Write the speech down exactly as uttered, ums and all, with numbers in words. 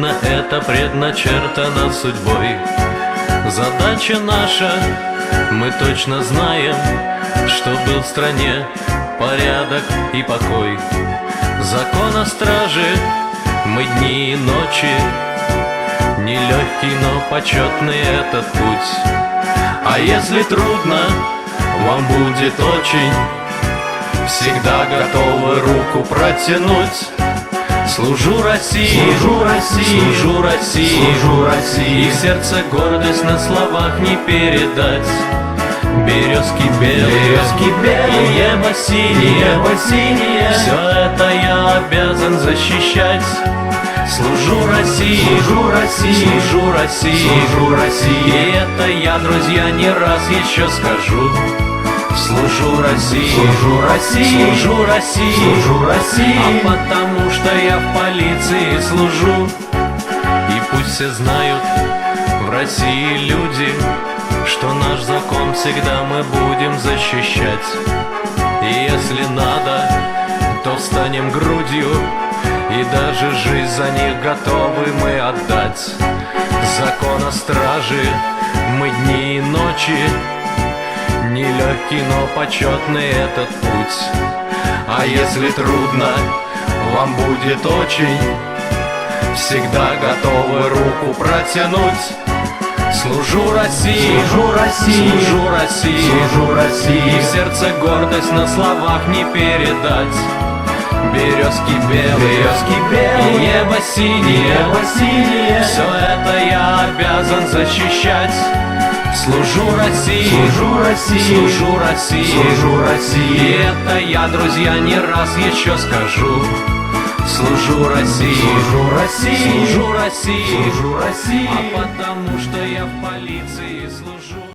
Это предначертано судьбой. Задача наша, мы точно знаем, чтобы в стране порядок и покой. Закон о страже, мы дни и ночи, нелегкий, но почетный этот путь. А если трудно, вам будет очень, всегда готовы руку протянуть. Служу России, служу России, служу России, служу России. И в сердце гордость на словах не передать. Березки белые, березки белые, небо синее, небо синее. Все это я обязан защищать. Служу России, служу России, служу России, служу России. И это я, друзья, не раз еще скажу. Служу России, служу России, служу России, служу России. А потому что я в полиции служу. И пусть все знают в России люди, что наш закон всегда мы будем защищать. И если надо, то встанем грудью, и даже жизнь за них готовы мы отдать. Закон о страже, мы дни и ночи, нелегкий, но почетный этот путь. А если трудно, вам будет очень, всегда готовы руку протянуть. Служу России, служу России, служу России, служу России. И в сердце гордость на словах не передать. Березки белые, березки белые, небо синее, небо синее. Все это я обязан защищать. Служу России, служу России, служу России, служу России. И это я, друзья, не раз еще скажу. Служу России, служу России, служу России, служу России. А потому что я в полиции служу.